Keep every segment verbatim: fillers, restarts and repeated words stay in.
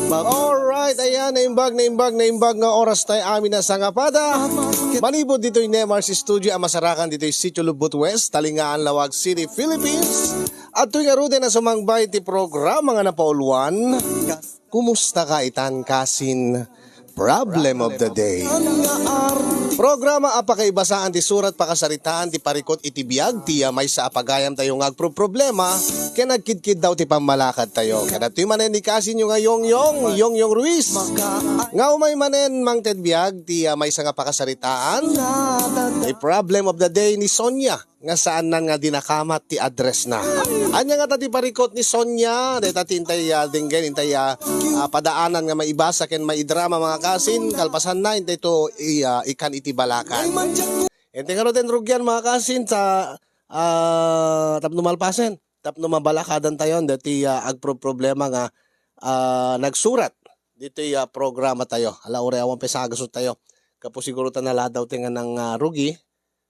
Alright, ayan, naimbag, naimbag, naimbag nga oras tayo amin a sangapada. Manipud ditoy Nemar's Studio a masarakan ditoy Sitio Lubot West, Talingaan, Laoag City, Philippines. Adtoy ngaruden a sumangbay ti programa nga napauluan, Kumusta ka itan, kasin? Problem of the day. Programa a pakaibasaan ti surat, pakasaritaan ti parikut iti biag ti, ah, maysa a pagayam tayo nga agproproblema ken agkidkiddaw ti pammalakad tayo. Kadatoy manen ni kasinyo nga Yongyong, Yongyong Ruiz. Nga umay manen mangted biag ti, ah, maysa nga pakasaritaan. A problem of the day ni Sonia nga saannan nga dinakamat ti address na. Ania ngata ti parikut ni Sonia? Dayta ti intay, ah, denggen, intay, ah, ah, padaanan nga maibasa ken maidrama, mga kasin, kalpasanna, intay to i-, ah, ikan iti balakad. Intay ngaruden rugian, mga kasin, sa, ah, tapno malpasen, tapno mabalakadan tayo, deti, ah, agproproblema nga, ah, nagsurat ditoy, ah, programa tayo. Ala, uray awan pay sagasut tayo. Gapu siguro ta naladaw ti nga nang, ah, rugi,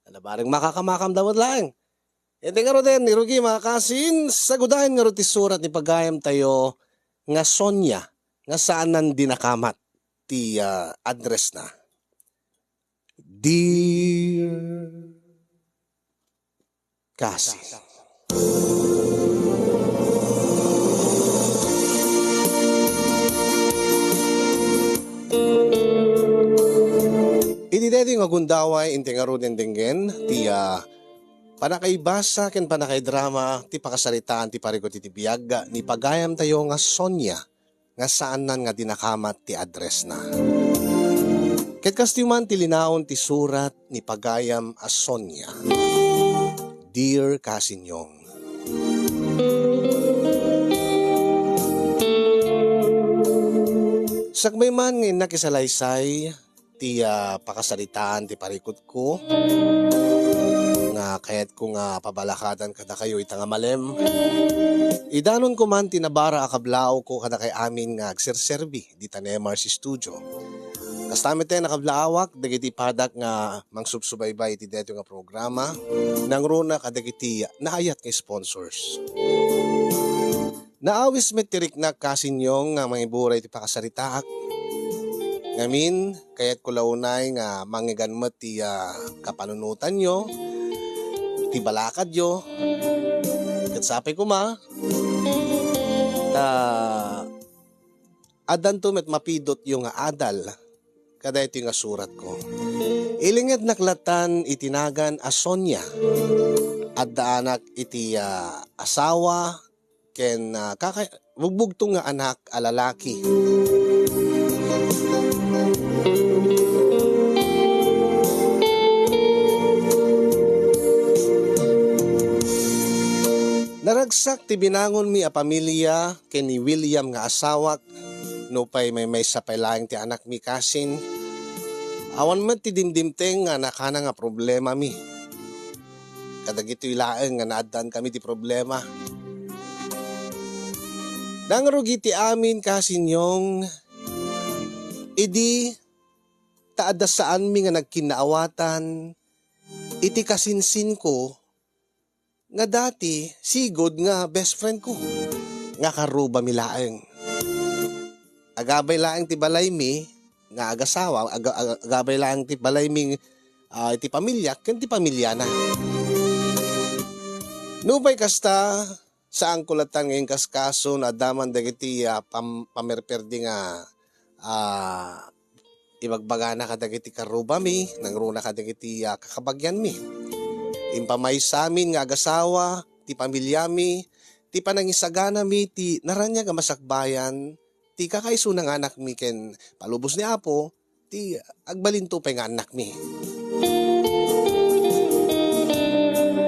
Ala, bareng makakamakam da met laeng. Iti ngaruden, irugi, mga kasin, sagudayen ngarud ti surat ni pagayam tayo nga Sonia, nga saannan dinakamat ti, ah, address na. Dear Kasin. Iti daytoy nga gundaway, inti ngaruden denggen ti, ah, panakaibasa ken panakaidrama ti pakasaritaan ti parikut iti biag ni pagayam tayo nga Sonia, nga saannan nga dinakamat ti address na. Ket kastoy man ti linaon ti surat ni pagayam a Sonia. Dear Kasinyong, sakbay man nga innak isalaysay ti, ah, pakasaritaan ti parikutko nga kayatko nga pabalakadan kadakayo ita nga malem. Idanonko man ti nabara a kablaawko kadakay amin nga agserserbi dita Nemar's Studio. Kasta met ti nakablaawak dagiti padak nga mangsubsubaybay iti daytoy nga programa, nangruna kadagiti naayat nga sponsors. Naawis met ti riknak, Kasinyong, nga mangiburay ti pakasaritaak. Ngamin, kayatko la unay nga mangngegan met ti, ah, kapanunotanyo, ti balakadyo. Ket sapay koma, ta addanto met mapidotyo nga adal kadaytoy nga suratko. Ilingednak latan iti nagan a Sonia. Adda anak iti, ah, asawa ken, ah, kaka-, bugbugtong nga anak a lalaki. Naragsak ti binangonmi a pamilia ken ni William nga asawak, nupay maymaysa pay laeng ti anakmi, Kasin. Awan met ti dimdimteng nga nakana nga problemami. Kadagitoy laeng nga naaddaankami ti problema. Nangrugi ti amin, Kasinyong, idi ta adda saanmi nga nagkinnaawatan iti kasinsinko nga dati sigud nga best friendko nga karrubami laeng. Agabay laeng ti balaymi nga agasawa, aga-, aga-, agabay laeng ti balaymi, ah, iti pamiliak ken ti pamiliana. Nupay kasta, saanko latta nga inkaskaso no adda man dagiti, ah, pam-, pamerperdi nga, ah, ibagbagana kadagiti karrubami, nangruna kadagiti, ah, kakabagianmi. Impamaysamin nga agasawa, ti pamiliami, ti panangisaganami, ti naraniag a masakbayan, ti kakaisuna nga anakmi ken palubos ni Apo, ti agbalinto pay nga annakmi.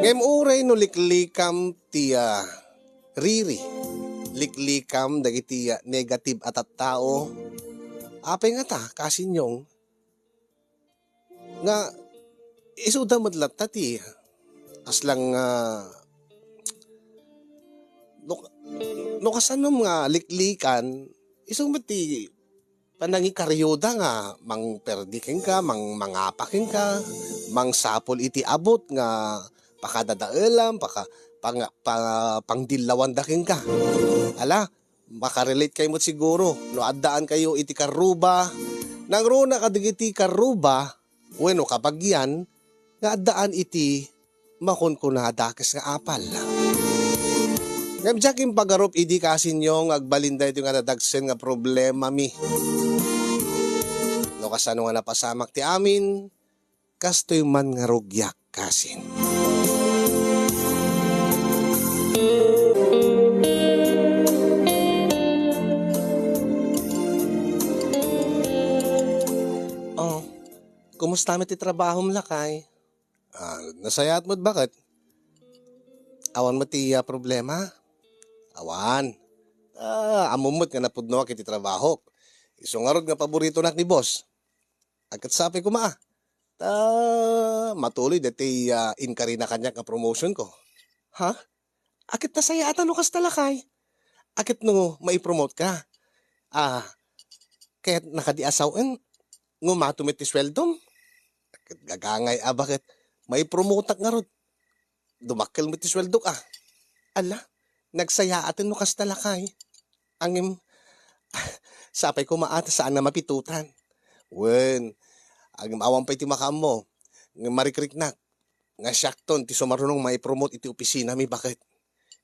Ngem uray no liklikam ti, ah, riri, liklikam dagiti, ah, negative a tattao, apay ngata, Kasinyong, nga isuda met latta ti aslang, ah, no, no kasanom nga liklikan, isu met ti panangikaryoda nga mangperdi kenka, mang-, mangapa kenka, mangsapul iti abut nga pakadadaelam, paka-, pang-, pa-, pangdillawanda kenka. Ala, makarelate kayo met siguro no addaan kayo iti karruba. Nangruna kadagiti karruba wenno kabagian nga addaan iti makunkunada kes nga apal. Ngem diak impagarup idi kasinyo nga agbalin daytoy nga nadagsen nga problemami. No kasano nga napasamak ti amin, kastoy man nga rugiak kasin. Oh, kumusta met ti trabahom, lakay? Ah, nasayaat met, baket? Awan met ti, ah, problema? Awan. Ah, ammom met nga napudnoak iti trabahok. Isu ngarud nga paboritonak ni boss. Ket sapay koma, ah. Ta matuloy daytoy, ah, inkarina kaniak nga promotionko. Ha? Ket nasayaat no kasta, lakay? Ket no maipromote ka, ah, ket nakadi a sawen, ngumato met ti sueldom? Ket gagangay a, baket? Maipromoteak ngarud. Dumakkel met ti sueldok, ah. Ala, nagsayaaten no kasta, lakay. Ngem, sapay koma a ta saan nga mapitutan. Wen, ngem awan pay ti makaammo. Ngem marikriknak nga siakton ti sumarunong maipromote iti opisinami, baket?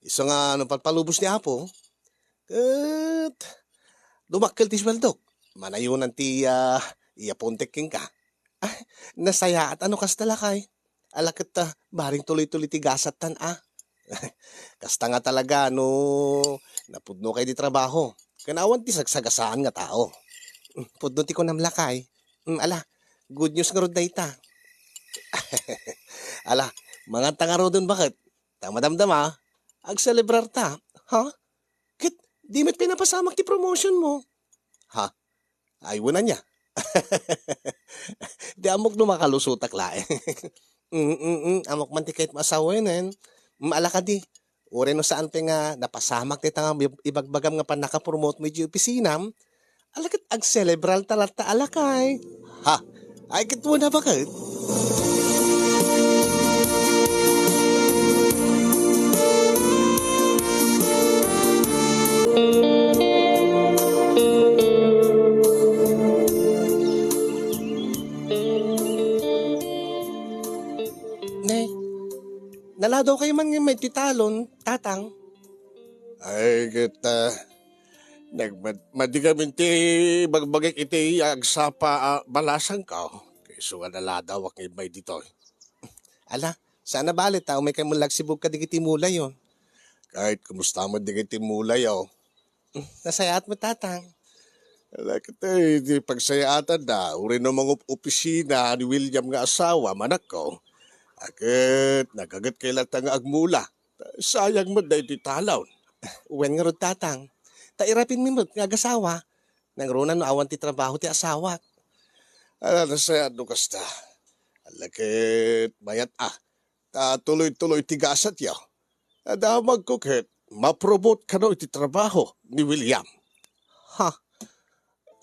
Isu nga no palpalubos ni Apo, ket dumakkel ti sueldok. Manayonan ti, ah, iyapontek kenka. Ah, nasayaat no kasta, lakay? Ala ket, ah, bareng tuloy-tuloy ti gasattan, ah. Kasta nga talaga no napudno kay di trabaho. Ken awan ti sagsagasaan nga tao. Mm, pudno ti kunam, lakay. Mm, ala, good news ngarud dayta. Ala, manganta ngaruden, baket? Ta madamdama, agselebrar ta. Ha? Ket di met pay napasamak ti promotion mo. Ha? Ay, wen ania? Di ammok no makalusotak laeng. Mm, mm, mm. Ammok man ti kayat mo a sawenen. Mm, ala kadi. Uray no saan pay nga napasamak dayta nga ib-, ibagbagam nga pannakapromote mo iti opisinam, ala ket agselebrar ta latta, a lakay. Ha? Ay, ket wen a, baket? Ne, naladaw kayo man nga may titalon, tatang? Ay, ket, ah, nagmad-, madi kami ti bagbagik iti agsapa a balasangko. Kayso nga naladawak nga immay ditoy. Ala, saan a bale ta umay kay mullag sibug kadagiti mulayo. Kahit kumusta man dagiti mulayo. Nasayaat mo, tatang. Ala, ket, eh, di pagsayaatanda, uray no mangup-opisina ni William nga asawa, manakko. Ket, nagaget kay latta nga agmula. Sayang met daytoy talon. Wen ngarud, tatang. Ta irapin mi met nga agasawa. Nangruna no awan ti trabaho ti asawak. Ala, nasayaat no kasta. Ala ket mayat a. Ta tuloy-tuloy ti gasatyo. Adamagko ket mapromot kano iti trabaho ni William. Ha?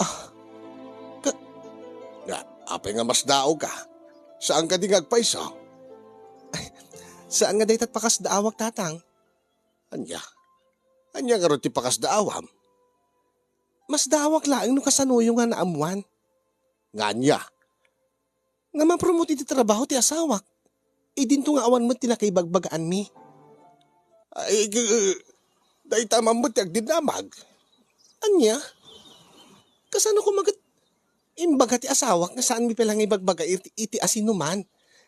Ah, ka- Nga, apay nga masdaawka? Saan kadi nga agpayso? Saan nga daytat pakasdaawak, tatang? Ania? Ania ngarud ti pakasdaawam? Masdaawak laeng no kasanoyo nga naammuan. Nga ania? Nga mapromot iti trabaho ti asawak. Idinto nga awan met ti nakaibagbagaanmi. Ay, g-, dayta man met ti agdinamag. Ania? Kasano koma ket imbaga ti asawak nga saanmi pay la nga ibagbaga iti, iti asinoman?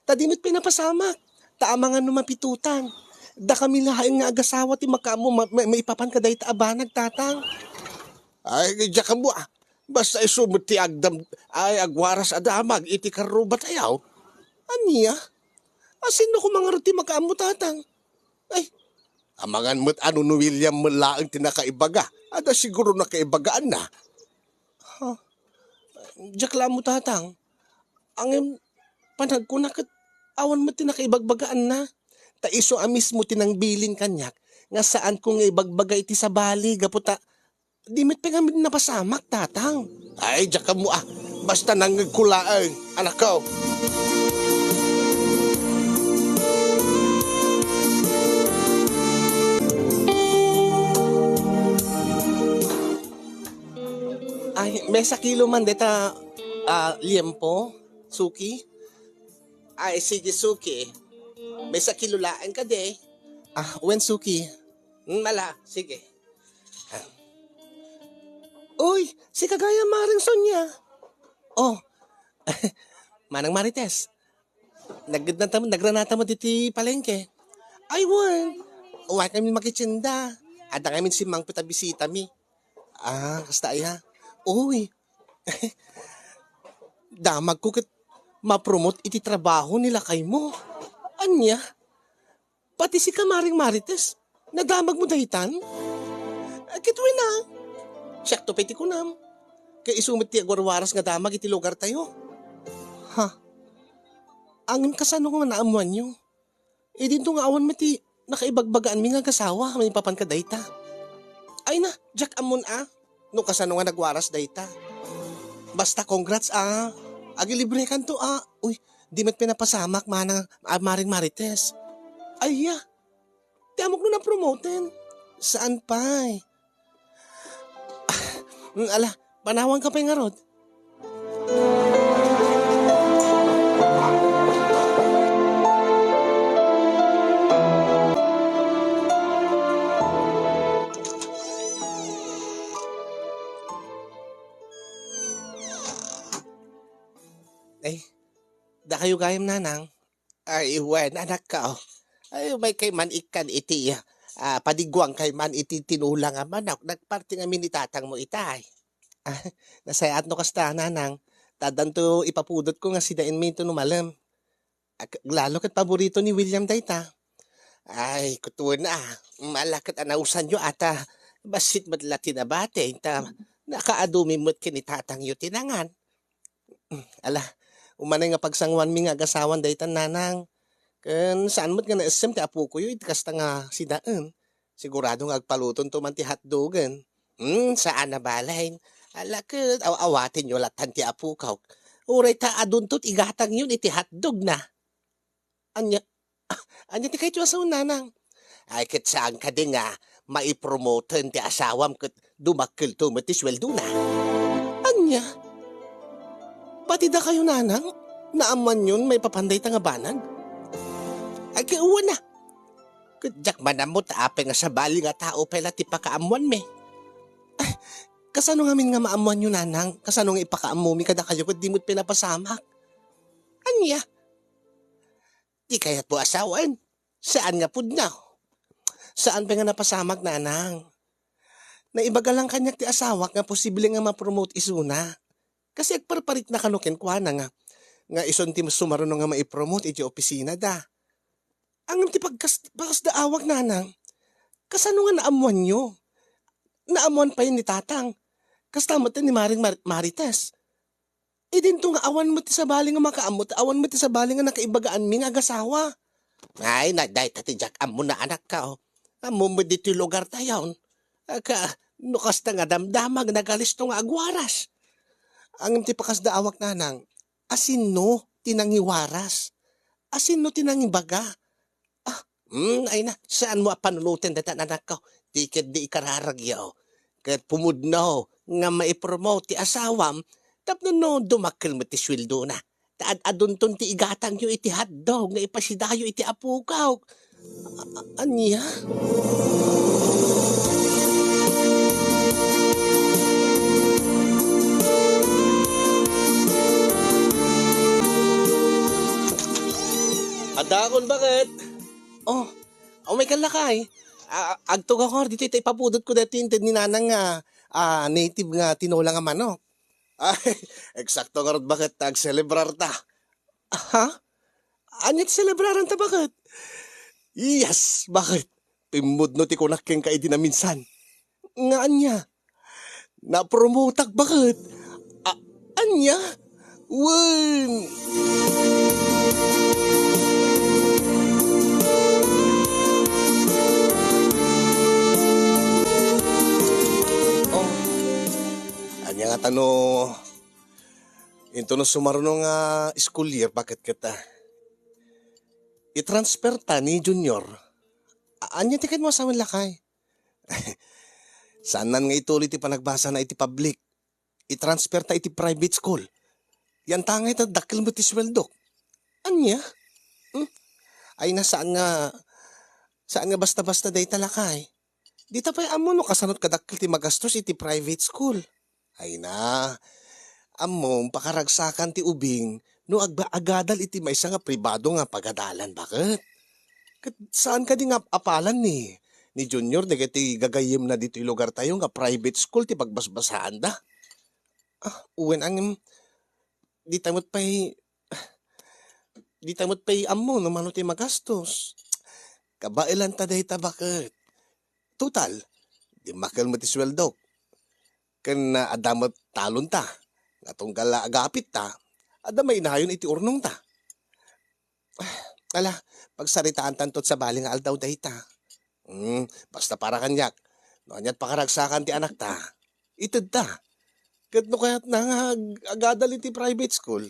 Ta di met pay napasamak. Ta amangan no mapitutan. Dakami laeng nga agasawa ti makaammo ma-, ma-, maipapan kadayta a banag, tatang. Ay, diak ammo, ah. Basta isu met ti agdam-, ay, agwaras a damag iti karrubatayo. Ania? Asinno koma ngarud ti makaammo, tatang? Ay, amangan met a no ni William met laeng ti nakaibaga. Adda siguro nakaibagaanna. Ha? Diak la ammo, tatang. Ngem, panagkuna ket awan met ti nakaibagbagaanna. Ta isu a mismo ti nangbilin kaniak nga saanko nga ibagbaga iti sabali gapu ta di met pay ngamin napasamak, tatang. Ay, diak ammo, ah. Basta nangngegko laeng, anakko. Maysa kilo man deta, ah, liempo, suki? Ay, sige, suki. Maysa kilo laeng kadi. Ah, wen, suki? Hmm, ala, sige. Uy, sika gayam, Manang Sonia. Oh, Manang Marites, nagdnata, nagranata met iti palengke? Ay, wen. Awan kami makitienda. Adda ngamin simmangpet a bisitami. Ah, kasta aya. Uy, damagko ket ma-promote iti trabaho ni lakaymo. Ania? Pati sika, Manang Marites, nadamagmo daytan? Ah, ket wen a. Siakto pay ti kunam. Ket isu met ti agwarwaras nga damag iti lugartayo. Ha? Ngem kasano nga naammoanyo? Idinto nga awan met ti nakaibagbaganmi nga agasawa maipapan kadayta. Ay na, diak ammon a no kasano nga nagwaras dayta. Basta congrats a. Agilibrekanto a. Uy, di met pinapasamak, Manang, a, Manang Marites. Ay, ya. Ti ammok no napromoten. Saan pay? Mm, ala, panawanka pay ngarud. Ay, dakayo gayam, Nanang. Ay, wen, anakko. Ay, umaykay man ikkan iti, ah, padiguangkay man iti tinola nga manok. Nagparti ngamin ni tatangmo itay. Ah, nasayaat no kasta, Nanang. Ta addanto ipapudotko nga sidaenmi inton umalem. Ak-, lalo ket paborito ni William dayta. Ay, kutoen a. Ala ket a naussanyo a ta bassit met la ti nabati, ta nakaadumi met ken ni tatangyo ti nangan. Ala, umanay nga pagsanguanmi nga agasawan daytan, Nanang. Ken saan met nga naessem ti apokoyo iti kasta nga sidaen. Sigurado nga agpalutonto man ti hotdogen. Hmm, saan a balayna. Ala ket, aw-awatenyo lattan ti apokok. Uray ta adunto ti igatangyon iti hotdogna. Ania, ania ti kayatyo a sawen, Nanang? Ay, ket saan kadi nga maipromoten ti asawam ket dumakkelto met ti sueldona? Ania? Pati dakayo, Nanang, naammoanyon maipapan dayta nga banag? Ay, ket wen a. Ket diak man ammo ta apay nga sabali nga tao pay la ti pakaammoanmi. Ay, kasano ngamin nga maammoanyo, Nanang? Kasano nga ipakaammomi kadakayo ket di met pinapasamak? Ania? Di kayatmo a sawen? Saan nga pudno? Saan pay nga napasamak, Nanang? Naibaga lang kaniak ti asawak nga posible nga ma-promote isuna. Kasi agparparikna kano kenkuana nga, nga isun ti sumaruno nga maipromote iti opisinada. Ngem ti pagkas-, pakasdaawak, Nanang, kasano nga naammoanyo? Naammoan pay ni Tatang. Kasta met ni Manang Mar-, Marites. Idinto nga awan met ti sabali nga makaammo, ta awan met ti sabali nga nakiibagaanmi nga agasawa. Ay, na, dayta ti diak ammo, anakko. Ammom met ditoy lugartayon. Aka, no kasta nga damdamag, nagalisto nga agwaras. Ngem ti pakasdaawak, Nanang, asinno ti nangiwaras? Asinno ti nangibaga? Ah, hmm, ay na, saanmo a panunoten dayta, anakko. Di ket di ikararagyo. Ket pumudno nga maipromote ti asawam tapno no dumakkel met ti sueldona. Ta ad-adunton ti igatangyo iti hotdog nga ipasidayo iti apokok. A-, a-, ania? Adakon, baket. Oh, umay ka, lakay. Ah, agtugawko ditoy ta ipapudotko daytoy inted ni Nanang nga, ah, native nga tinola nga manok. Ay, eksakto ngarud, baket, ta agselebrarta. Ha? Ania ti selebraranta, baket? Yes, baket. Pimmudno ti kunak kenka idi naminsan. Nga ania? Napromotak, baket. A-, ania? Wen. Oh. Ania ngata no, into no sumaruno nga school year, baket, ket, ah, i-transfer ta ni Junior? A-, ania ti kayatmo a sawen, lakay? Saannan nga ituloy ti panagbasana iti public. i-transfer ta iti private school. Yan ta ngay ta dakkel met ti suweldok. Ania? Hmm? Ay na, saan nga, saan nga basta-basta dayta, lakay. Dita pay ammo no kasano kadakkel ti magastos iti private school. Ay na, ammom, pakaragsakan ti ubing no agba-, agadal iti maysa nga pribado nga pagadalan, baket. Ket saan kadi nga apalan ni, ni Junior dagiti gagayyemna ditoy lugartayo nga private school ti pagbasbasaanda? Ah, wen, ngem, dita met pay, dita met pay ammo no mano ti magastos. Kabaelanta dayta, baket. Total, dimmakkel met ti suweldok. Ken, ah, adda met talonta nga tunggal a agapitta, adda mainayon iti urnongta. Ala, pagsaritaantanto sabali nga aldaw dayta. Hmm, basta para kaniak, no ania't pakaragsakan ti anakta, itedta. Ket no kayatna nga ag-, agadal iti private school,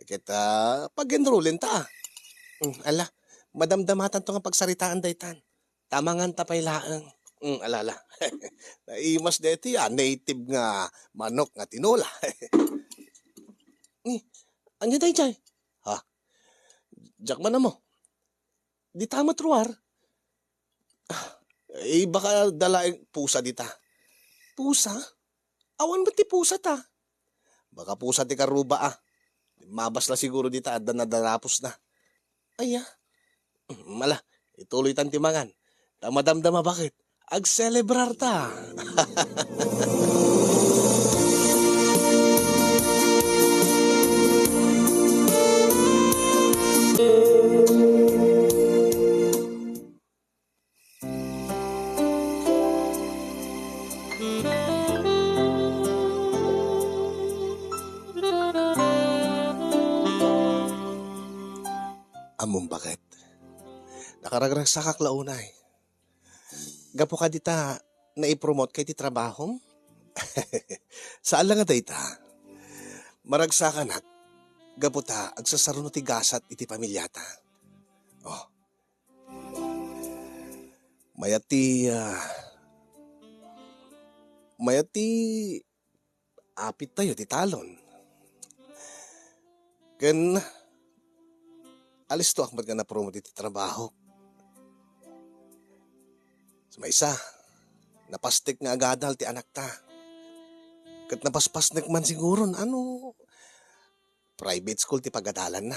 ket, ah, pag-enrollenta. Hmm, ala, madamdamatanto nga pagsaritaan daytan. Tamanganta pay laeng. Hmm, ala, ala. Naimas daytoy a native nga manok nga tinola. Ni, ania daydiay? Ha? Diak man ammo. Dita met ruar? Ah, eh, baka adda laeng pusa dita. Pusa? Awan met ti pusata. Baka pusa ti karruba, a. Limmabas la siguro dita, adda nadarapusna. Aya. Mm, ala, ituloytan ti mangan. Ta madamdama, baket. Agselebrarta. Ammom, baket. Nakaragragsakak la unay. Gapu kadi ta naipromote ka iti trabahom? Saan la nga dayta. Maragsakanak gapu ta agsasaruno ti gasat iti pamiliata. Oh. Mayat ti, ah, mayat ti apittayo ti talon. Ken alistoak met nga napromote iti trabahok. Maysa, napasnek nga agadal ti anakta. Ket napaspasnek man siguron, ano, private school ti pagadalanna.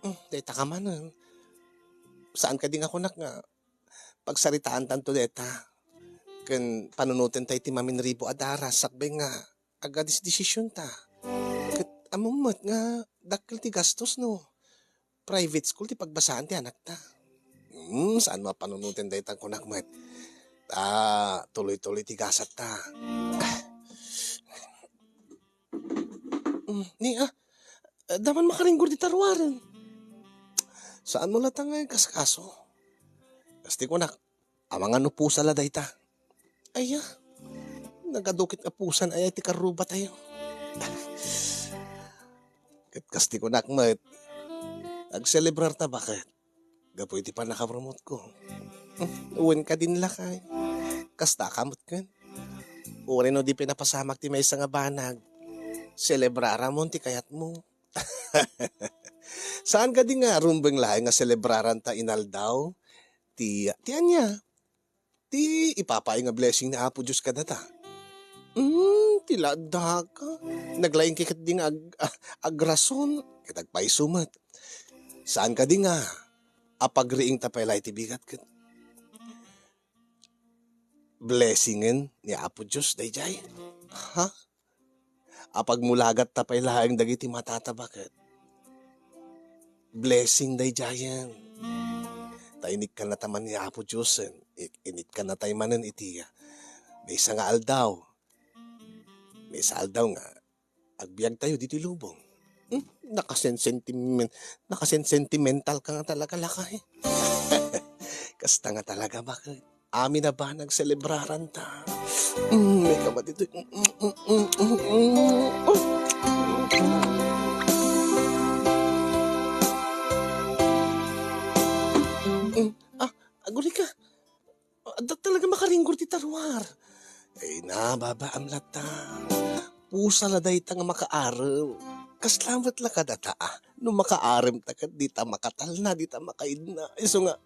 Hmm, dayta ka manen. Saan kadi nga kunak nga pagsaritaantanto dayta ken panunotenta iti maminribo a daras sakbay nga agadis-, desisionta. Ket ammom met nga dakkel ti gastos no private school ti pagbasaan ti anakta. Hmm, saan mo a panunoten dayta kunak met. Ta tuloy-tuloy ti gasatta. Hmm, ni, ah, adda man makaringgor dita ruaren. Saan mo latta nga ikaskaso? Kasti kunak, amangan no pusa la dayta. Aya, nagadukit a pusan aya ti karrubatayo. Ket kasti kunak met, agselebrarta, baket. Gapu iti pannakapromote ko. Hmm, wen kadin lakay. Kasta ka met ken. Uray no di pinapasamak ti maysa nga banag, selebraramon ti kayatmo. Saan kadi nga rumbeng laeng nga selebraranta inaldaw ti, ti ania? Ti ipapaay nga blessing ni Apo Dios kadata. Hmm, ti laddaka. Naglaingki ketdi nga ag-, agrason ket agpayso met. Saan kadi nga apagriingta pay la iti bigat ket blessingen ni Apo Dios daydiay? Ha? Apagmulagatta pay laeng dagiti matata, baket blessing daydiayen. Ta inikkannata man ni Apo Dios, in-, inikkannatay manen iti, ah, maysa nga aldaw. Maysa aldaw nga agbiagtayo ditoy lubong. Hmm? Nakasensentimen-, nakasensentimental ka nga talaga, lakay. Kasta nga talaga, baket. Amin a banag selebraranta. Mm, may kabat ito. Mm, mm, mm, mm, mm. Oh. Mm. Ah, aguli ka. Adda talaga makaringgor ti taruar. Ay na, babaam latta. pusa la dayta nga makaarem. Kasla met la kadata, ah. No makaarem ta ket dita makatalna, dita makaidna. Isu nga,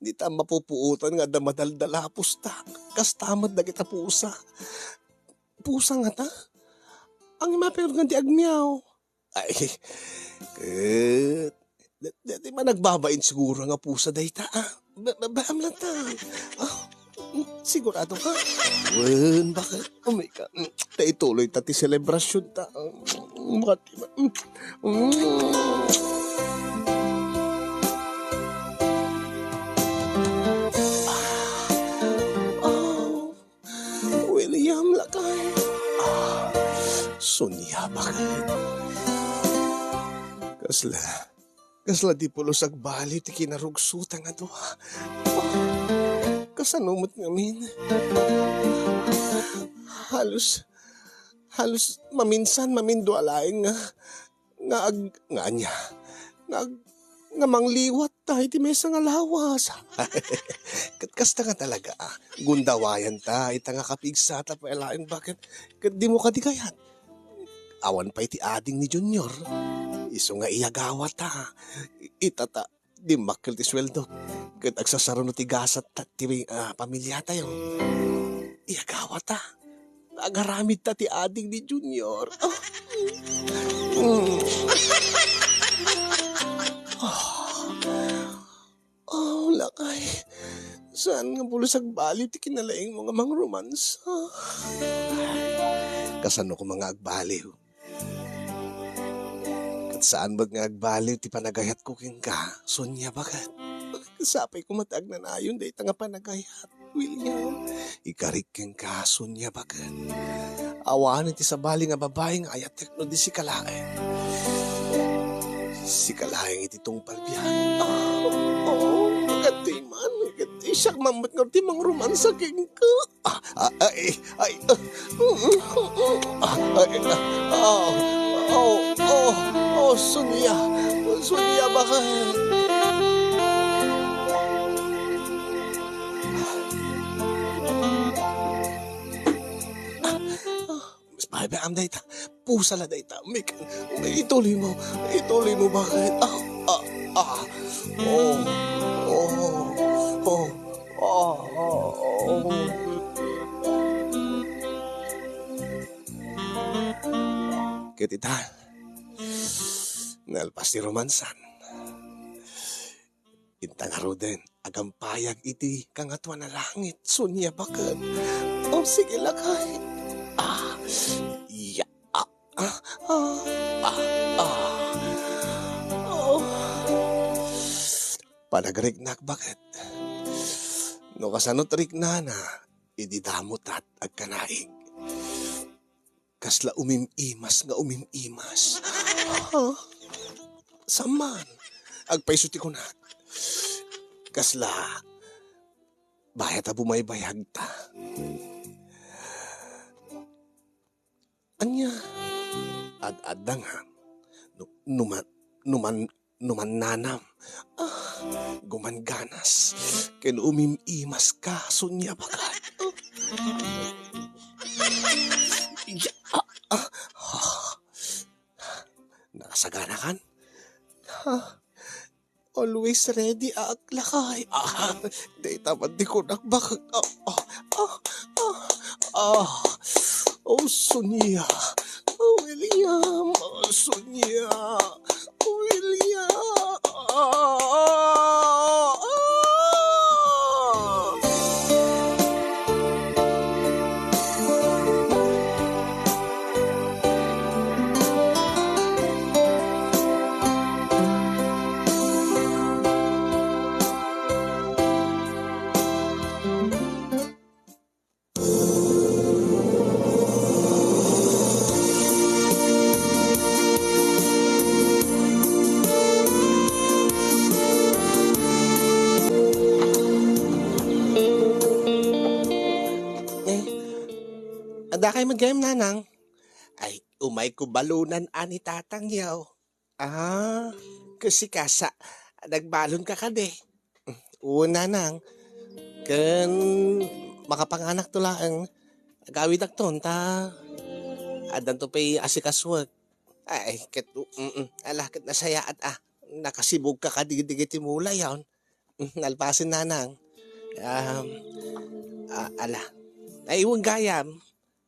dita mapupuotan nga adda madaldal a pusta. Kasta met dagita pusa. Pusa ngata? Ang imapirgan ti agmiaw. Ay, ket, da-, dati managbabain siguro nga pusa dayta, ah. Ba-, ba-, baam lang ta. Ah, mm, sigurado ka? Wen, bakit? Oh my God. Mm, ta ituloy ta ti selebrasyon ta. Mm, bakit? Mm, mm. Ah, oh. William, lakay. Ah, sunia, bakit? Kasla, kasla di pulos agbaliw ti kinarugsotan nga dua. Ah, kasano met ngamin? Halos, halos maminsan, mamindua laeng nga nga ag-, nga ania? Nga ag-, nga mangliwat ta iti maysa nga lawas. Ket kasta nga talaga, ah. Gundawayan ta, ita nga kapigsa ta pay laeng, bakit? Ket dimo kadi kayat? Awan pay ti ading ni Junior. Isu nga iyagawa ta. Ita ta, dimmakkel ti sueldo. Ket agsasaruno ti gasat ta, ti, ah, pamiliatayo. Iyagawa ta. Agaramid ta ti ading ni Junior. Ah. Mm. Ah. Oh, lakay. Saan nga pulos agbaliw ti kinalaingmo nga mangromansa? Kasano koma nga agbaliw? Ket saan met nga agbaliw ti panagayatko kenka, Sonia, baket? Sapay koma ti agnanayon dayta nga panagayat. William, ikarik kenka, Sonia, baket. Awanen ti sabali nga babai nga ayatek no di sika laeng. Sika laeng iti tungpal biag. Ah, oo, ket di man, ket siak man met nga ti mangromansa kenka. Ah, ah, ay, ay, ah, mm, mm, ah, ay, ah, ah, oh, oh, oh, Sonia, Sonia, baket? Mas paypay am dayta. Pusa la dayta. Mik, ituloy mo. Ituloy mo, baket? Ah, ah, ah. Oh, oh, oh, oh, oh. Ket ita, nalpas ti romansan. Inta ngaruden, agampayag iti kangatoan a langit, Sonia, baket. O, sige, lakay. Ah, ya, ah, ah, ah, ah. Oh. Panagriknak, baket. No kasano ti riknana, idi damotat agkanaig. Kasla umim-imas nga umim-imas. Ha? Saan man? Agpayso ti kunak. Kasla bayat a bumaybayag ta. Ania? Ad-adda nga. Nu-, numan, numan, numannanam. Ah, gumangganas. Ken umim-imas ka, Sonia, baket. Ya, ah, ah, ah. Nakasaganakan? Ha? Always ready, ak, lakay. Ah, dayta man ti kunak, baket. Ah, ah, ah, ah, ah. Oh, Sonia. Oh, William. Oh, Sonia. William. Ah, ah, ah. Eh, adda kay met gayam, nanang? Ay, umayko balunan a ni tatangyo. Ah, ket sika sa, nagbalonka kadi? Wen, nanang. Ken makapanganakto laeng, agawidakton ta Addanto pay asikasuek. Ay, ket, mm, ala, ket nasayaat, ah. Nakasibugka kadi, digiti mulayon. Nalpasen, nanang. Um, ah, ala. Ay, wen gayam.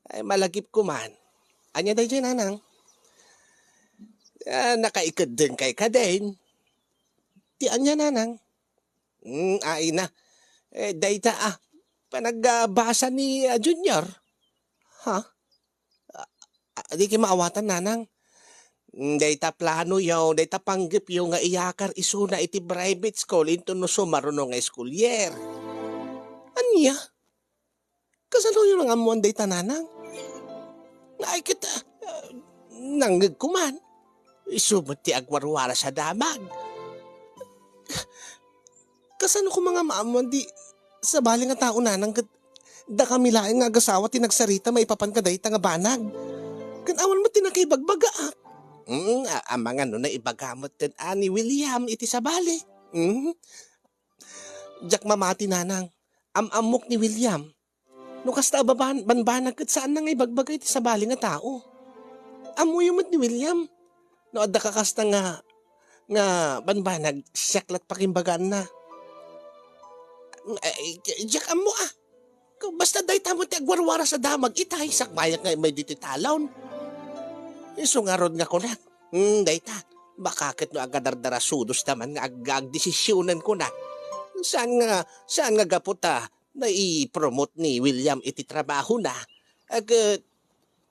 Ay, malagipko man. Ania daydiay, nanang? Ah, nakaikeddengkay kadin. Ti ania, nanang? Hmm, ay na. Eh, dayta, ah, panagbasa ni, ah, Junior. Ha? Ah, ah, di kay maawatan, nanang. Hmm, dayta planoyo, dayta panggepyo nga iyakar isuna iti private school inton no sumaruno nga school year. Ania? Kasanoyo nga ammoan dayta, nanang? Ay, ket, ah, nangngegko man. Isu met ti agwarwaras a damag. Kasano koma nga maammoan ti sabali nga tao, nanang, ket dakami laeng nga agasawa ti nagsarita maipapan kadayta nga banag? Ken awan met ti nakaibagbaga, ah. Mm, a-, amangan no naibaga met ken ni William iti sabali. Mm. Diak mamati, nanang. Am-ammok ni William. No kasta a baban-, banbanag ket saanna nga ibagbaga iti sabali nga tao. Ammoyo met ni William. No adda ka kasta nga, nga banbanag, siak lat pakimbagaanna. Ay, diak ammo, ah. Basta dayta met ti agwarwaras a damag itay, sakbayak nga immay ditoy talon. Isu ngarud nga kunak, hmm, dayta, baka ket no agadardarasudos ta man nga ag-, agdesisionen kunak. Saan nga, saan nga gapu ta nai-promote ni William iti trabahona, ket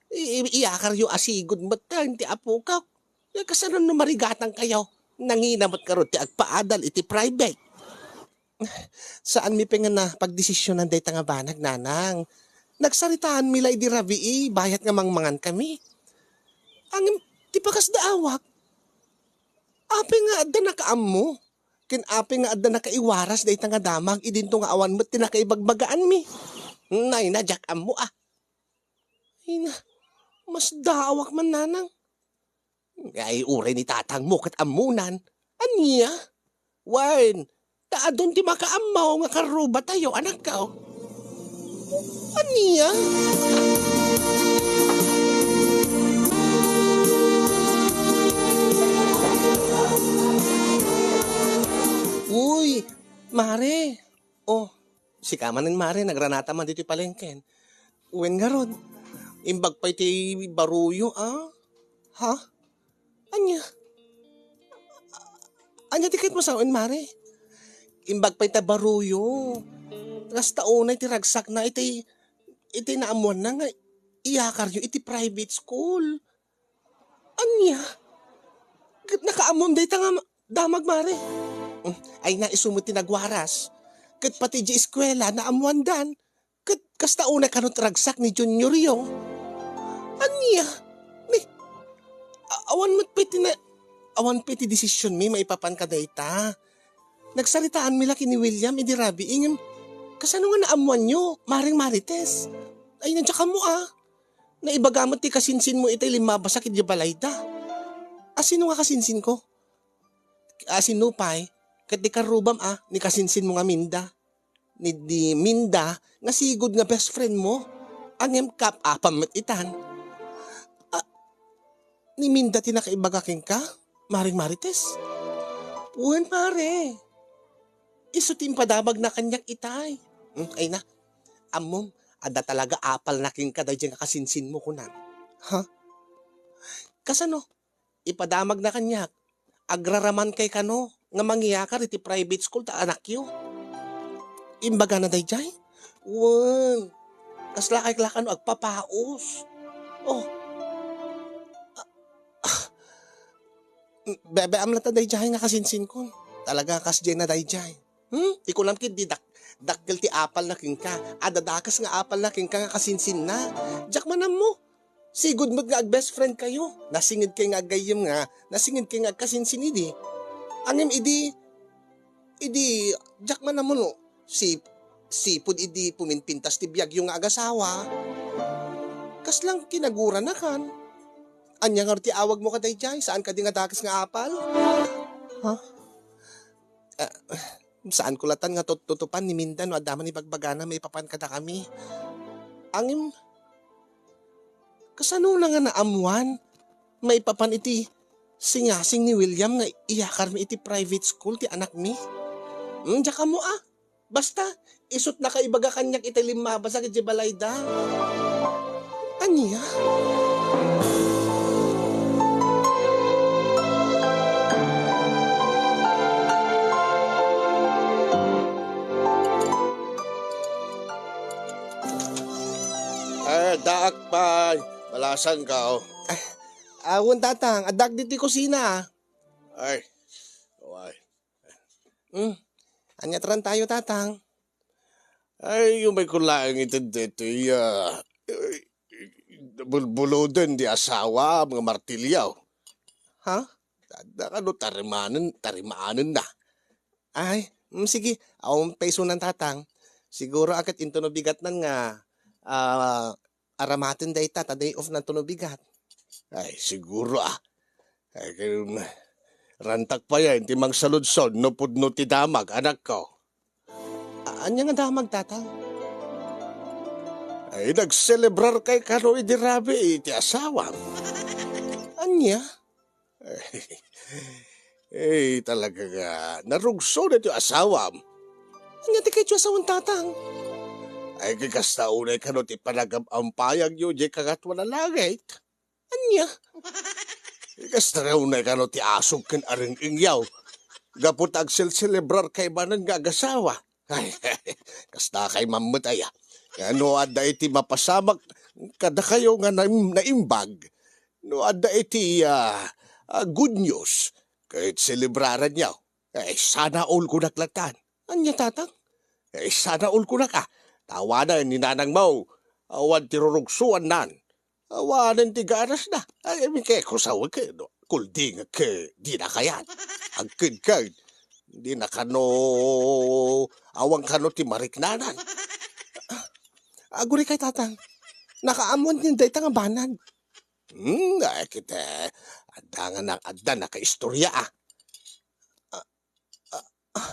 i-, i-, iyakaryo a sigud metten ti apokaw. Kasano no marigatangkayo? Nangina met ngarud ti agpaadal iti private. Saanmi pay nga napagdesisionan dayta nga banag, nanang. Nagsaritaanmi la idi rabii, bayat nga mangmangankami. Ngem ti pakasdaawak, apay nga adda nakaammo? Ken apay nga adda nakaiwaras dayta nga damag idinto nga awan met ti nakaibagbagaanmi? Nay na, diak ammo, ah. Ay na, masdaawak man, nanang. Ay, uray ni tatangmo ket ammonan. Ania? Wen, ta adun ti makaammo nga karrubatayo, anakko. Ania? Uy, mare. Oh, sika manen, mare, nagranata man ditoy palengken. Wen ngarud, imbag pay ti baruyo, ah? Ha? Ania? Ania ti kayatmo sawen, mare? Imbag pay ta baruyo. Kasta unay ti ragsakna iti, iti naammoanna nga iyakaryo iti private school. Ania? Ket nakaammom dayta nga ma-, damag, mare? Mm, ay na, isu met ti nagwaras. Ket pati di eskuela, naammoandan. Ket kasta unay kano ti ragsak ni Junior yo. Ania? Ni, a-, awan met pay ti na-, awan pay ti desisionmi maipapan kadayta. Nagsaritaanmi la ken ni William idi rabii, ngem kasano nga naammoanyo, Mareng Marites? Ay, na, diak ammo, ah. Naibaga met ti kasinsinmo itay limmabasak idiay balayda. A, sino nga kasinsinko? A, sino pay? Ket di karrubam, ah, ni kasinsinmo nga Minda. Ni di Minda nga sigud nga best friend mo. Ngem kaap-apam met itan. A, ni Minda ti nakaibaga kenka, Mareng Marites? Wen, mare. Isu ti impadamagna kaniak itay. Hmm, ay na. Ammom, adda talaga apalna kenka daydiay nga kasinsinmo, kunam. Ha? Kasano? Ipadamagna kaniak. Agraramankay kano nga mangiyakar iti private school ta anakyo. Imbagana daydiay? Wen, kaslakay la kano agpapaus. Oh. Ah, ah. Bebe-am latta daydiay nga kasinsinkon. Talaga, kasdiay na daydiay. Hmm? Ti kunam ket di dak-, dakkel ti apalna kenka. Adda dakes nga apalna kenka nga kasinsinna. Diak man ammo. Sigud met nga ag-best friend kayo. Nasinged kay nga agayyem nga, nasinged kay nga agkasinsin idi. Ngem idi, idi, diak man ammo no, si, sipud idi puminpintas ti biagyo nga agasawa. Kasla kinaguranakan. Ania ngarud ti awagmo kadaydiay? Saan kadi nga dakes nga apal? Ha? Ah, saanko latta nga tut-, tutupan ni Minda no adda man ibagbagana maipapan kadakami. Ngem, Kasano na nga naammuan maipapan iti singasing ni William nga iyakarmi iti private school ti anakmi? Hmm, diak ammo a. Basta, isut' nakaibaga kaniak iti limmabasa idiay balayda. Ania? Eh, daak pay. Malasangkaw. Ah, awan, Tatang. Addak ditoy kusina. Ay. Ay. Hmm. Ania ti rantayo, Tatang? Ay, umaykon laeng iti daytoy, ah, eh, bulbuloden ti asawam nga martilyo. Ha? Adda kano tarimanen, tarimaanenna. Ay, mm, sige. Awan pay isunan, Tatang. Siguro a ket intono bigatnan nga, ah, aramaten dayta ta day off nanto no bigat. Ay, siguro, ah. Ay, ket, rantak pay a, iti mangsaludsod no pudno ti damag, anakko. A-, ania nga damag, Tatang? Ay, nagselebrarkay kano idi rabii iti asawam. Ania? Eh, talaga nga, narugso daytoy asawam. Ania ti kayatyo a sawen, Tatang? Ay, ket kasta unay kano ti panagam-ampayagyo diay kangatoan a langit. Ania? Kasta nga unay kano ti asog ken areng-engyo. Gapu ta agselselebrarkay manen nga agasawa. Ay, kastakay man met aya. Nga no adda iti mapasamak kadakayo nga naim-, naimbag, no adda iti, ah, ah, good news, ket selebraranyo. Eh, sana all kunak latan. Ania, Tatang? Eh, sana all kunak, ah. Tawanan ni nanangmo. Awan ti rurugsoannan. Awanen ti ganasna. Ay, mi ket kusawek, no? Kuldingek, dina kayat. Agkidkid. Dina kano, awan kano ti mariknanan. Aguray kay, Tatang. Nakaammoan ti dayta nga banag. Hmm, ay, kite. Adda nga na, adda nakaistoria, ah. Ah, ah, ah,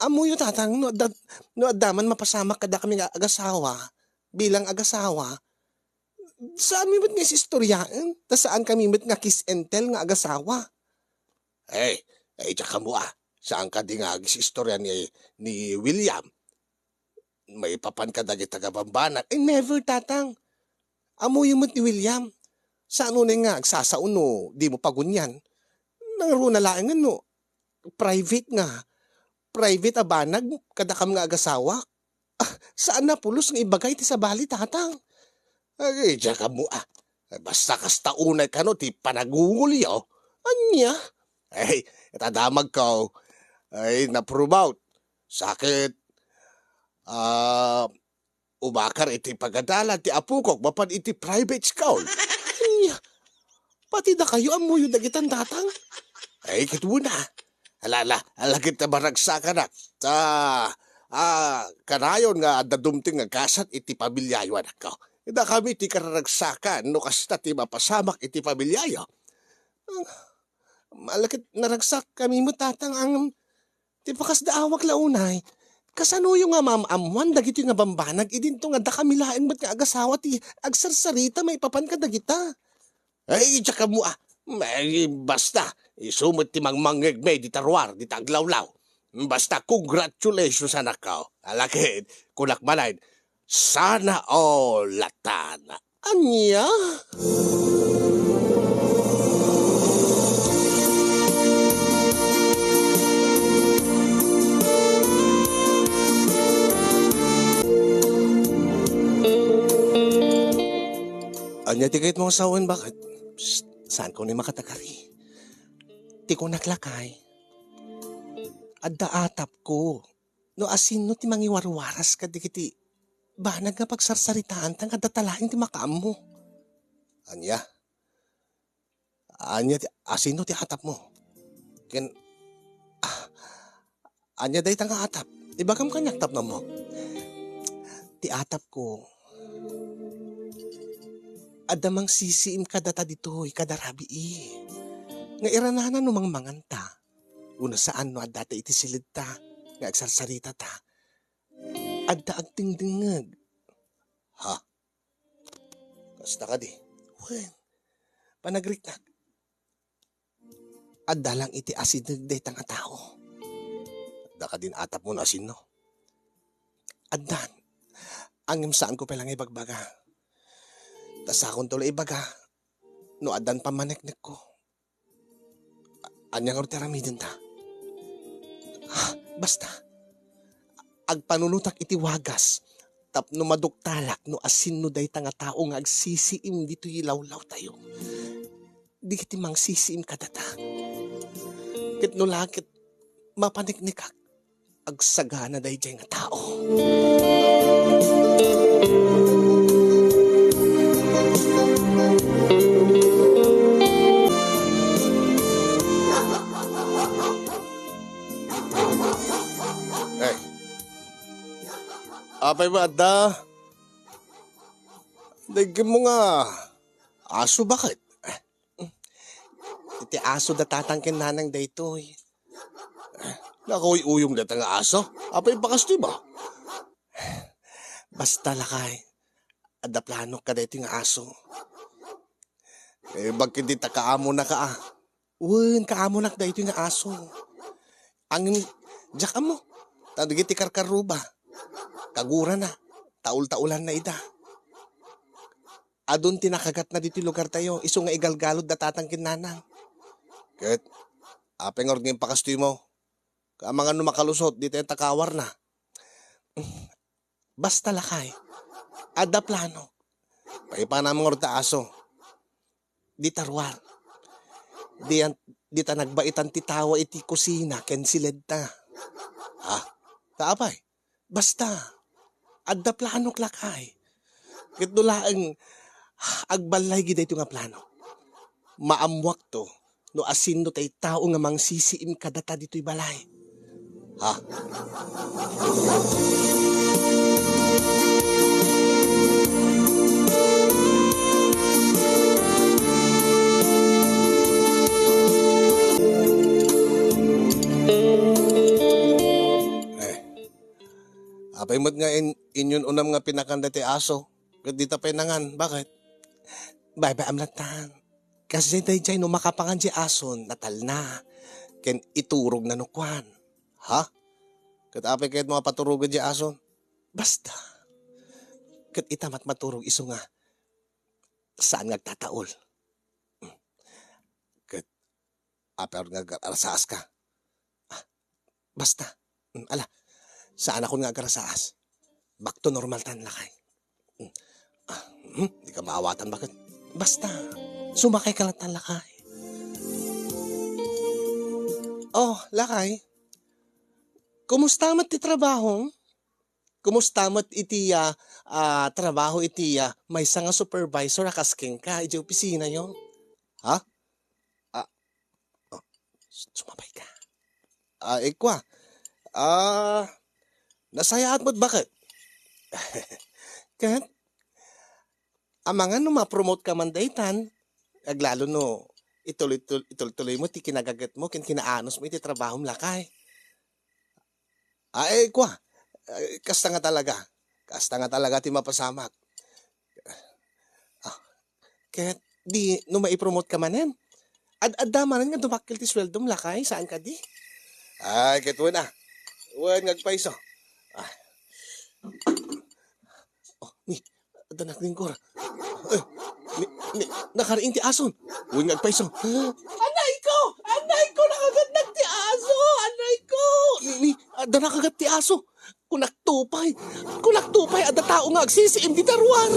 ammoyo, Tatang, no adda, no adda man mapasamak kadakami nga agasawa, bilang agasawa, saanmi met nga isistoriaen, ta saankami met nga kiss and tell nga agasawa. Eh, eh, diak ammo, ah. Saan kadi nga agis-istorya ni, ni William? Maipapan kadagita nga bambanag. Eh, never, Tatang. Ammoyo met ni William. Saan unay nga agsasao no dimo pagunian? Nangruna laengen no private nga, private a banag kadakam nga agasawa. Ah, saan a pulos nga ibagay ti sabali, Tatang. Ay, diak ammo, ah. Basta kasta unay kano ti panagungolyo. Ania? Ay, ita damagko. Ay, na-promote. Sakit. Ah, umakar iti pagadalan ti apokok mapan iti private school. Ania? Pati dakayo ammoyo dagitan, Tatang? Ay, ket una. Ala, ala, ala, ket ta maragsakanak. Ta, ah, kanayon nga adda dumteng nga gasat iti pamiliayo, anakko. Dakami ti kararagsakan no kasta ti mapasamak iti pamiliayo. Ah, ala ket naragsakami met, Tatang, ngem ti pakasdaawak la unay. Kasanoyo nga maam-ammoan dagitoy nga bambanag idinto nga dakami laeng met nga agasawa ti agsarsarita maipapan kadagita? Ay, diak ammo, ah. Ay, basta, isu met ti mangmangngegmi dita ruar, dita aglawlaw. Basta, congratulations, anakko. Ala ket, kunak manen, sana all latan. Ania? Ania ti kayatmo nga sawen, baket? Psst, saanko ni makatagari. Ti kunak lakay, adda atapko. No asino ti mangiwarwaras kadagiti banag nga pagsarsaritaanta nga adda talaeng ti makaammo. Ania? Ania ti, asino ti atapmo? Ken, ah, ania dayta nga atap? Ibagam kaniak tapno ammok. Ti atapko, adda mangsisiim kadata ditoy, kada rabii. Nga iranana no mangmanganta, wenno saan no addata iti siledta nga agsarsaritata. Adda agdengdengngeg. Ha? Kasta kadi? Apo, panagriknak. Adda lang iti asideg dayta nga tao. Adda kadin atapmo nga asinno? Addan. Ngem saanko pay la nga ibagbaga. Ta sakonto la ibaga no addan pammaneknekko. Ania ngarud ti aramidenta? Ah, basta, agpanunotak iti wagas tapno maduktalak no asinno dayta nga tao nga agsisiim ditoy lawlawtayo. Dagiti mangsisiim kadata. Ket no la ket mapaneknekak, agsagana daydiay nga tao. Eh. Apay ba adda? Daygemmo nga aso, baket? Iti aso da tatang ken nanang daytoy. Nakauyuyong dayta nga aso. Apay, bakas ti ba? Basta, lakay, adda planok kadaytoy nga aso. Eh, bakit di ta kaamonaka, ah? Wen, kaamonak daytoy nga aso. Ang, diak ammo, ta dagiti karkarruba, kagurana, taul-taulanna ida. Adun ti nakagatna ditoy lugartayo, isu nga igalgalud da tatang ken nanang. Ket, apay ngarud nga impakastoymo? Amangan no makalusot, dita ta kawarna. Basta, lakay, adda plano. Paipanam ngarud ta aso. Dita ruar. Diyan, dita nagbaitan ti tawa iti kusina ken siledta. Ha? Ta apay? Basta, adda planok, lakay. Ket no laeng agballay daytoy nga plano, maammuakto no asinno tay tao nga mangsisiim kadata ditoy balay. Ha? Eh, apay met nga in-, inyun unam nga pinakan daytoy aso, ket dita pay nangan. Bakit? Baybay-am latta. Kas daydiay no makapangan diay ason, natalna, ken iturogna no kuan. Ha? Ket apay kayatmo a paturogen diay ason? Basta. Ket ita met maturog isu nga saan nga agtataul. Ket apay nga agrasaas ka? Ah, basta. Mm, ala, saanakon nga agrasaas. Back to normal tan, lakay. Mm. Ah, hmm, di ka maawatan, baket? Basta, sumakay ka latta, lakay. Oh, lakay. Kumusta met ti trabaho? Kumusta met iti, ah, ah, trabaho iti, ah, maysa nga supervisor a kas kenka iti opisinayo? Ha? Ah, oh, sumabay ka. Ah, ikwa. Ah, nasayaat met, baket? Ket, amangan no ma-promote ka man daytan, aglalo no itul-, itul-, itultuloy mo ti kinagaget mo ken kinaanus mo iti trabaho mo, lakay. Ah, eh, kwa. Eh, kasta nga talaga. Kasta nga talaga ti mapasamak. Ah, ket di, no maipromote ka manen, ad-adda manen nga dumakkel ti sueldom, lakay, saan kadi? Ay, ket wen, ah. Wen nga agpayso. Ah. Oh, ni, adda naglingkor. Eh, ni, ni, nakariing ti ason. Wen nga agpayso. Anay ko! Anay ko! Nakagatnak ti aso! Anay ko! Ni, ni, adda nakagat ti aso. Kunak to pay. Kunak to pay, adda tao nga agsisiim dita ruar.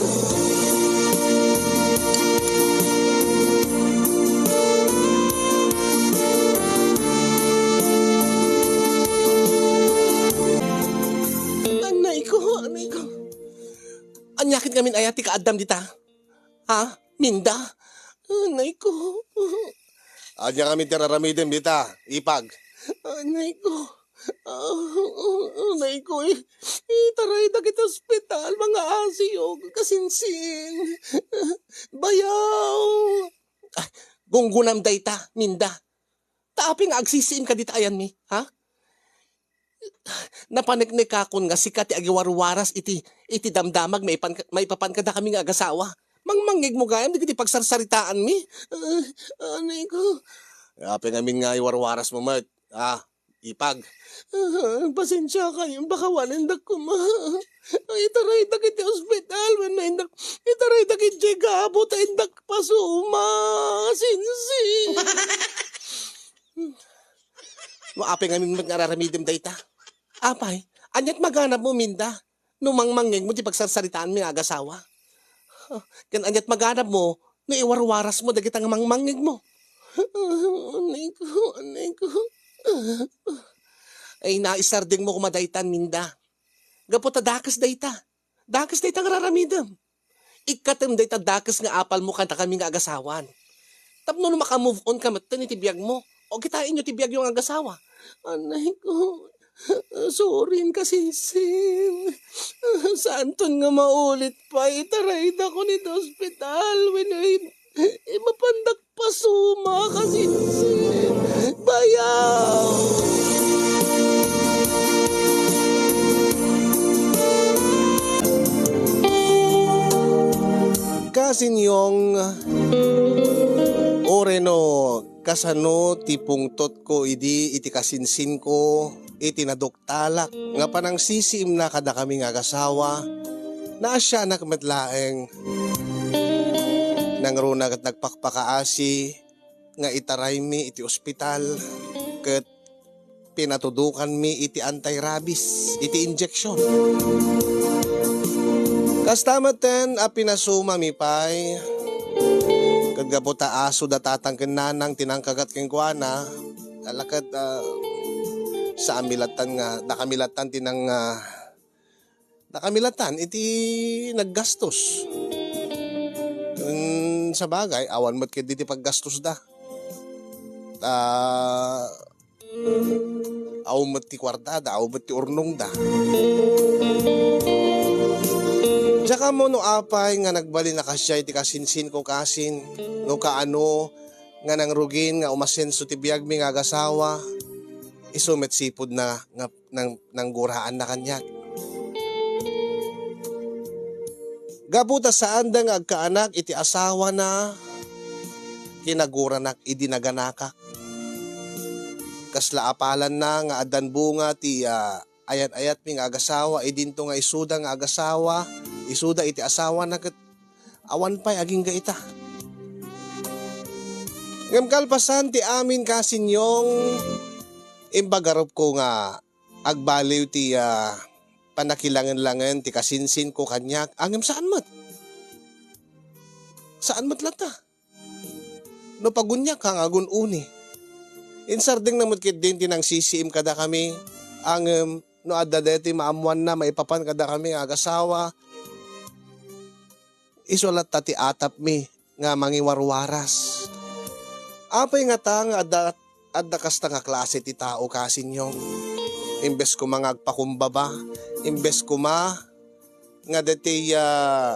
Anay ko, anay ko. Ania ket ngamin aya ti kaaddam dita? Ha? Minda? Anay ko. Ania ngamin ti raramidem dita, ipag? Anay ko. Ah, anay ko, eh. Itaray dagiti ospital, mga asiyog, kasinsin. Bayaw. Ah, gunggunam dayta, Minda. Ta apay nga agsisiim ka dita ayanmi, ha? Napaneknekakon nga sika ti agiwarwaras iti, iti damdamag maipan-, maipapan kadakami nga agasawa. Mangmangngegmo gayam dagiti pagsarsaritaanmi. Ah, anay ko. Apay ngamin nga iwarwarasmo met, a, ipag? Ah, pasensiakayo, baka awan indak koma. Ay, itaraydak iti ospital wenno indak, itaraydak idiay gabo ta indak pasuma. Sinsin. No apay ngamin met nga ar-aramidem dayta? Apay, ania't maganabmo, Minda, no mangmangngegmo ti pagsarsaritaanmi nga agasawa? Ken ania't maganabmo no iwarwarasmo dagita nga mangmangngegmo? Anay ko, anay ko. Ay, naisardengmo koma daytan, Minda. Gapu ta dakes dayta. Dakes dayta nga ar-aramidem. Ikkatem dayta dakes nga apalmo kadakami nga agasawan. Tapno no maka-move on ka metten iti biagmo, o kitaenyo ti biagyo nga agasawa. Anay ko, sorry, kasinsin. Saanton nga maulit pay, itaraydakon iti ospital wenno i-, imapandak pasuma, kasinsin. Bayaw! Kasinyong, uray no kasano ti pungtotko idi iti kasinsinko iti naduktalak nga panangsisiimna kadakami nga agasawa, naasianak met laeng. Nangruna ket nagpakpakaasi nga itaraymi iti ospital ket pinatudokanmi iti anti-rabies iti injection. Kasta metten a pinasumami pay, ket gapu ta aso da tatang ken nanang ti nangkagat kenkuana, ala ket, ah, saanmi lattan nga, dakami lattan ti nang, ah, dakami lattan iti naggastos. Ken sabagay, awan met ketdi ti paggastosda. Ta, awan met ti kuartada, awan met ti urnongda. Diak ammo no apay nga nagbalin a kasiay ti kasinsinko kasin, no kaano nga nangrugin nga umasenso ti biagmi nga agasawa, isu met sipudna nga nang-, nangguraanna kaniak. Gapu ta saanda nga agkaanak iti asawana, kinaguranak idi naganakak. Kasla apalanna nga addan bunga ti, ah, ayat-ayatmi nga agasawa, idinto nga isuda nga agasawa, isuda iti asawana ket awan pay agingga ita. Ngem kalpasan ti amin, kasinyong, impagarupko nga agbaliw ti, ah, pannakilangen-langen ti kasinsinko kaniak, ngem saan met. Saan met latta. No paguniak ka nga agun-uni. Insardengna met ketdin ti nangsisiim kadakami, ngem no adda daytoy maammoanna maipapan kadakami nga agasawa, isu latta ti atapmi nga mangiwarwaras. Apay ngata nga adda, adda kasta nga klase ti tao, kasinyong? Imbes koma nga agpakumbaba, imbes koma nga deti, ah,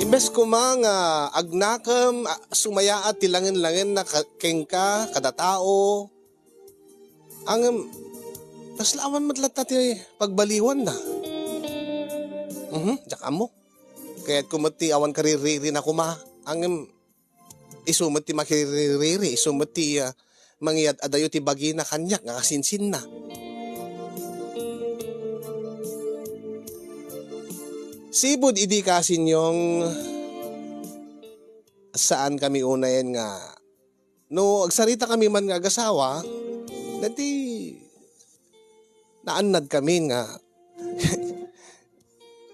imbes koma nga agnakem, ah, sumayaat ti langen-langenna ka-, kenka, kada tao, ngem, kasla awan met latta ti pagbaliwanna. Mhm, diak ammo. Kayatko met ti awan kariririna koma, ngem isu met ti makiririri, isu met ti, ah, mangiad-adayo ti bagina kaniak nga kasinsinna. Sipud idi, kasinyong, saan kami unayen nga no agsarita kami man nga agasawa, dati naannad kami nga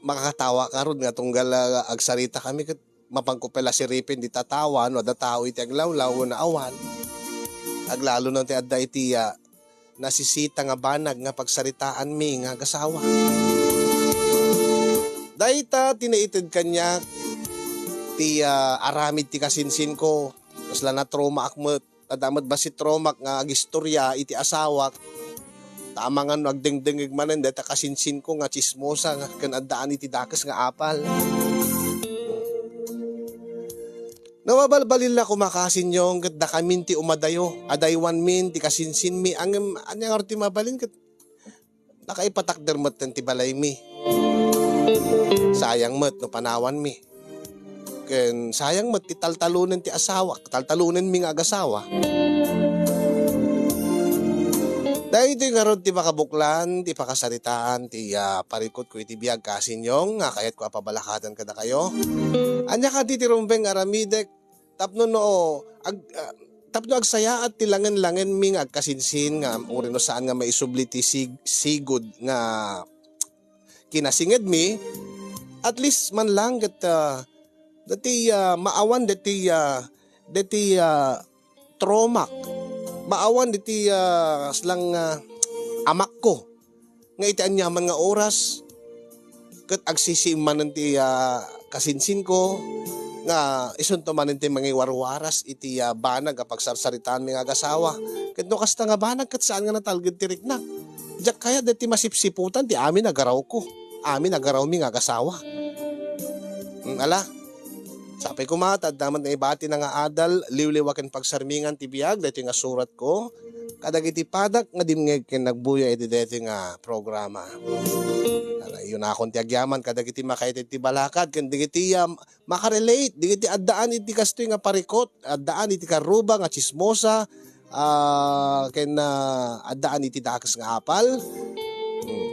makakatawa ka rod nga tunggal, ah, agsarita kami ket mapanko pay la siripen dita tawa no adda tao iti aglawlaw wenno awan. Aglalo na ti adda iti, ah, nasisita nga banag nga pagsaritaanmi nga agasawa. Dayta ti naited kaniak ti, ah, aramid ti kasinsinko. Kasla na-traumaak met. Adda met bassit traumak nga agistorya iti asawak. Ta amangan no agdengdengngeg manen dayta kasinsinko nga tsismosa nga ken addaan iti dakes nga apal. No mabalbalin la koma, kasinyong, ket dakamin ti umadayo, adaywanmin ti kasinsinmi, ngem ania ngarud ti mabalin ket nakaipatakder metten ti balaymi. sayang met no panawanmi. Ken sayang met ti taltalonen ti asawa, taltalonenmi nga agasawa. Daytoy ngarud ti makabuklan ti pakasaritaan ti, ah, parikutko iti biag, kasinyo, nga kayatko a pabalakadan kadakayo. Ania kadi ti rumbeng nga aramidek tapno no ag-, ah, tapno agsayaat ti langen-langenmi nga agkasinsin nga uray no saan nga maisubli ti sig-, sigud nga kinasingedmi, at least man lang ket, ah, dati, ah, maawan dati, ah, dati, ah, traumak. Maawan dati, ah, slang, ah, amakko. Nga iti aniaman nga oras, ket agsisiim manen ti, ah, kasinsinko, nga isunto manen ti mangiwarwaras iti, ah, banag a pagsarsaritaanmi nga agasawa. Ket no kasta nga banag, ket saan nga natalged ti riknak. Diak kayat daytoy masipsiputan ti amin a garawko, amin a garawmi nga agasawa. Mm, ala, sapay koma ta adda met naibati nga adal, liwliwa ken pagsarmingan ti biag, daytoy nga suratko kadagiti padak nga dimngeg ken nagbuya iti daytoy nga programa. Ala, iyunakon ti agyaman kadagiti makaitid ti balakad ken dagiti, um, makarelate, dagiti addaan iti kastoy nga parikut, addaan iti karruba nga tsismosa, ah, ken, ah, addaan iti dakes nga apal. Hmm.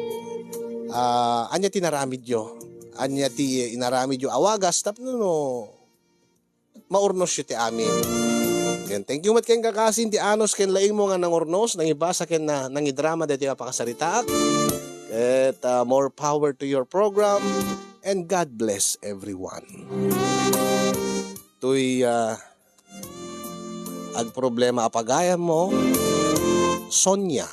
Ah, ania ti inaramidyo? Ania ti inaramidyo a wagas tapno no maurnosyo ti amin? Ken thank you met ken kakasin ti anus ken laingmo nga nangurnos, nangibasa ken na-, nangidrama daytoy a pakasaritaak. Ket, ah, more power to your program and God bless everyone. Toy, ah, agproblema a pagayammo, Sonia.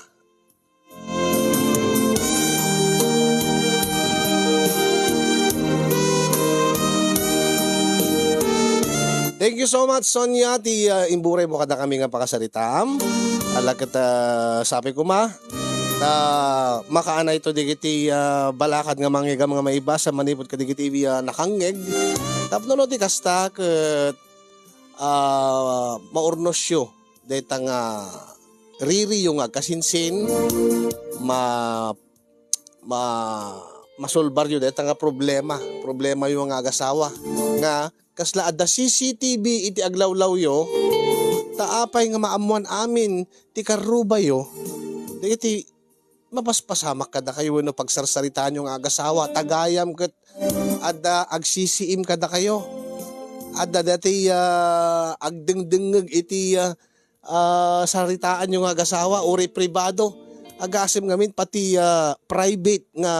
Thank you so much, Sonia, ti, ah, imburay mo kadakami nga pakasaritaam. Ala ket, ah, sapay koma, ta makaanayto dagiti, ah, balakad nga mangngegam nga maibasa manipud kadagiti, ah, nakangngeg. Tapno no ti kasta ket, ah, maurnosyo dayta nga ririyo nga agkasinsin, ma-, ma-, masolbaryo dayta nga problema, problemayo nga agasawa, nga kasla adda C C T V iti aglawlawyo, ta apay nga maammoan amin ti karrubayo, dagiti mapaspasamak kadakayo wenno pagsarsaritaanyo nga agasawa, ta gayam ket adda agsisiim kadakayo. Adda dati, ah, agdengdengngeg iti, ah, ah, saritaanyo nga agasawa, uray pribado. Agasem ngamin pati, ah, private nga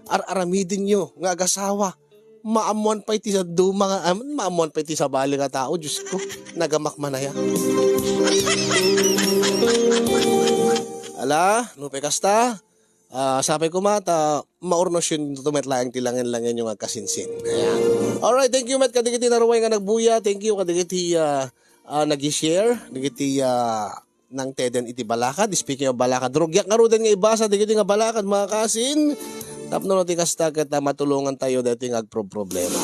ar-aramidenyo nga agasawa. Maammoan pay ti sa duma nga, ah, maammoan pay ti sabali nga tao, Diyos ko, nagamak manaya. Ala, nupay kasta, ah, sapay koma ta maurnosyon to met laeng ti langen-langenyo nga agkasinsin. Ayan. Alright, thank you met kadagiti naruay nga nagbuya. Thank you kadagiti, ah, ah, nag-share, dagiti, ah, nangteden iti balakad. Speaking of balakad, rugiak ngaruden nga ibasa dagiti nga balakad, mga kasin. Tapno no ti kasta ket, ah, matulongantayo daytoy nga agproproblema.